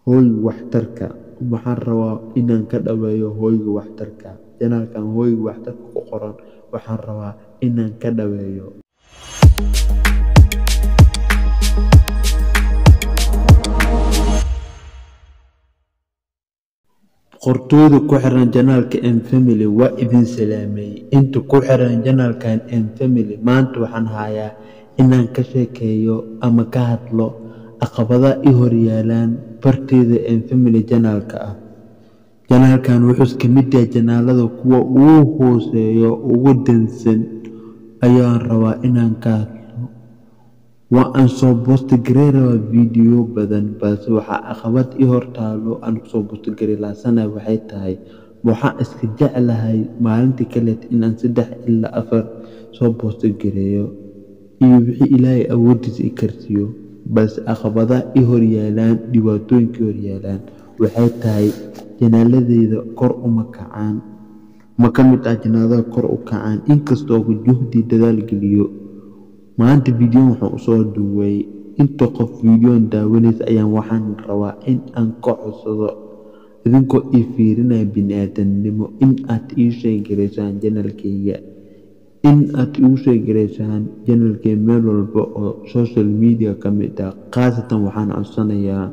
Hoyga waxtarka. Waxaan rabaa inaan ka dhaweeyo hoyga waxtarka. Channel-kan hoyga waxtarka ku qoran waxaan rabaa inaan ka dhaweeyo. Boqortooyda ku xiran channel-ka M Family waa idin salaamay. Inta ku xiran channel-kan M Family maanta waxaan hayaa inaan ka sheekeeyo ama ka hadlo caqabadaha i horyaalaan barteyda M Family channel-ka ah. Channel-kan wuxuu ka mid yahay channelada kuwa ugu hooseeyo ugu dansan ayaan rabaa inaan ka hadlo. Waa aan soo post gareyn rabaa video badan, balse waxaa caqabad i hortaalo aan kusoo post gareyn lahaasana waxay tahay waxaan iska jeclahay maalintii kaleet inaan 3 ilaa 4 soo post gareeyo iyo wixii Ilaahay awoodiisa i karsiiyo. Balse caqabadaha i horyaalaan, dhibaatooyinka i horyaalaan waxay tahay channeladeyda kor uma kacaan. Ma ka mid ah channelada kor u kacaan inkastoo juhdi dadaal geliyo. Maanta video waxaan usoo duway inta qof video daawanaysa ayaan waxaan rabaa in aan ka codsado idinkoo ii fiirinaya bini'aadanimo in aad ii sheegareysaan channelkayga, in aad igu sheegareysaan channelkayga meel walba oo social media ka mid ah. Khaasatan waxaan codsanayaa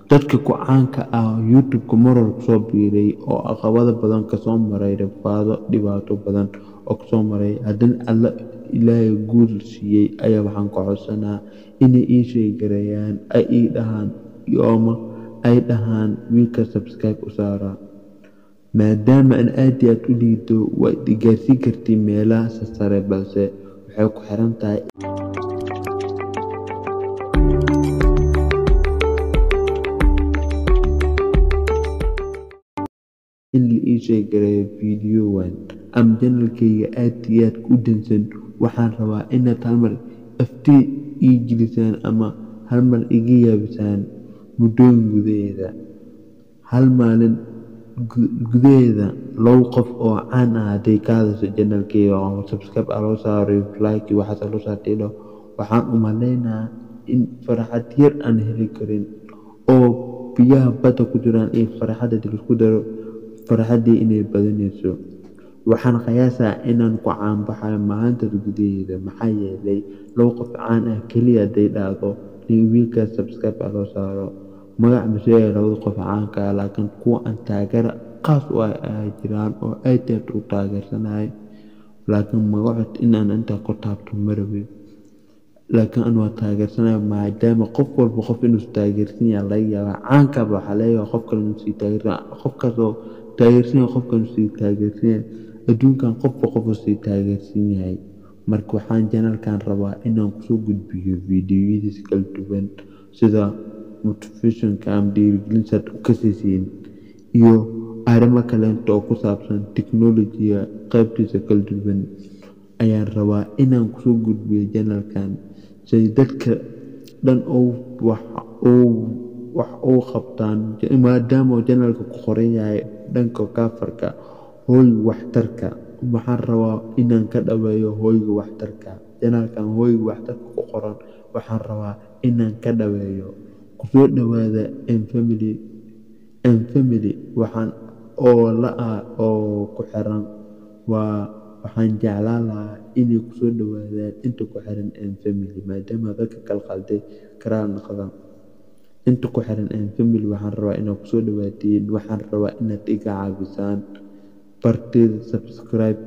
dadka ku caanka ah YouTube-ka mar walba kusoo biiray oo caqabado badan kasoo maray, rafaado dhibaato badan oo kasoo maray, haddana Alla Ilaahay guul siiyey ayaa waxaan ka codsanaa inay ii sheegareeyaan, ay ii dhahaan ama ay dhahaan wiilka subscribe u saara. Maadaama aan aad iyo aad u liito, waad i gaarsiin kartiin meelaha sare, balse waxay ku xiran tahay in la ii sheegareeyo video-gan ama channelkayga aad iyo aad u dansan. Waxaan rabaa inaad hal mar iftiin ii gelisaan ama hal mar iga yaabisaan muddooyin gudaheeda. Hal maalin gudaheeda 2 qof oo caan ah hadday ka hadasho channelkayga oo subscribe loo saaro, like iyo waxaas loo saartay, waxaan u maleynayaa in farxad yar aan heli karin oo biyaha badda ku jiraan iyo farxadda hadii la isku daro farxaddii inay badanayso. Waxaan qiyaasaa inaan ku caan baxayo maalintaas gudaheeda, maxaa yeelay 2 qof caan ah kaliya hadday dhahdo in wiilkaas subscribe loo saaro. Magac ma sheegayo labada qof caanka ah, laakiin kuwa aan taageero khaas u ah ayaa jiraan oo aad iyo aad u taageersanahay, laakiin magacood inaan intaa ku taabto ma rabin. Laakiin aan waa taageersanahay maadaama qof walba qof inuu taageersan yahay laga yaabaa. Caanka waxaa laga yaabaa qof kale inuu sii taageersan yahay, qofkaas oo taageersan yahay qof kale inuu sii taageersan yahay. Adduunkan qofba qof uu sii taageersan yahay. Marka waxaan channelkan rabaa inaan kusoo gudbiyo fiidiyowyadiisa kala duwan sida motivation-ka ama dhiirigelinta aad u kasaysiin iyo arrimo kaleeto oo ku saabsan technology-ga qaybtiisa kala duwan ayaan rabaa inaan kusoo gudbiyo channelkan si dadka dhan wax ugu qabtaan. Maadaama channelka ku qoran yahay dhanka kaafarka hoyga waxtarka, waxaan rabaa inaan ka dhaweeyo hoyga waxtarka. Channelkan hoyga waxtarka ku qoran waxaan rabaa inaan ka dhaweeyo. Kusoo dhawaada M Family. M Family waxaan oo la ah oo ku xiran waa waxaan jeclaan lahaa inay kusoo dhawaadaan inta ku xiran M Family, maadaama dadka kala qalday karaal noqdaan. Inta ku xiran M Family waxaan rabaa inaad kusoo dhawaatiin. Waxaan rabaa inaad iga caawisaan bartida subscribe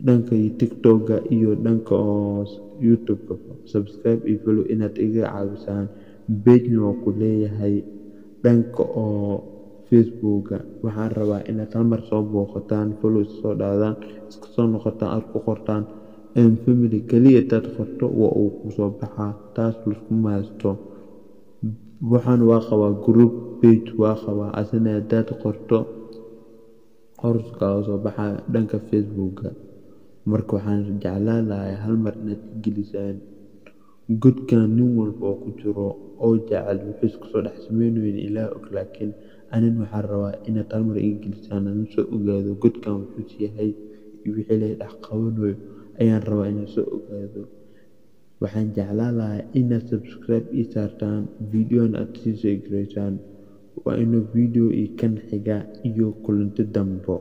dhanka TikTok-ga iyo dhanka YouTube-ka, subscribe iyo follow inaad iga caawisaan. Page-na waa ku leeyahay dhanka oo Facebook-ga. Waxaan rabaa inaad hal mar soo booqataan, follow soo dhaadaan, iska soo noqotaan, aad ku qortaan M Family kaliya. Intaad qorto waa uu ku soo baxaa, taas laskuma haysto. Waxaan waa qabaa group page, waa qabaa asina hadaad qorto hoos kaga soo baxaa dhanka Facebook-ga. Marka waxaan jeclaan lahaa hal mar inaad gelisaan godkan nin walba oo ku jiro oo jecel wuxuu isku soo dhex sameynayo Ilaah og, laakiin anin waxaan rabaa inaad hal mar iga gelisaan aan soo ogaado godkan wuxuu yahay iyo wixii la dhex qabanayo ayaan rabaa inaan soo ogaado. Waxaan jeclaan lahaa inaad subscribe ii saartaan, video-na aad sii share gareysaan. Waa inuu video ii kan xiga iyo kulanti dambo.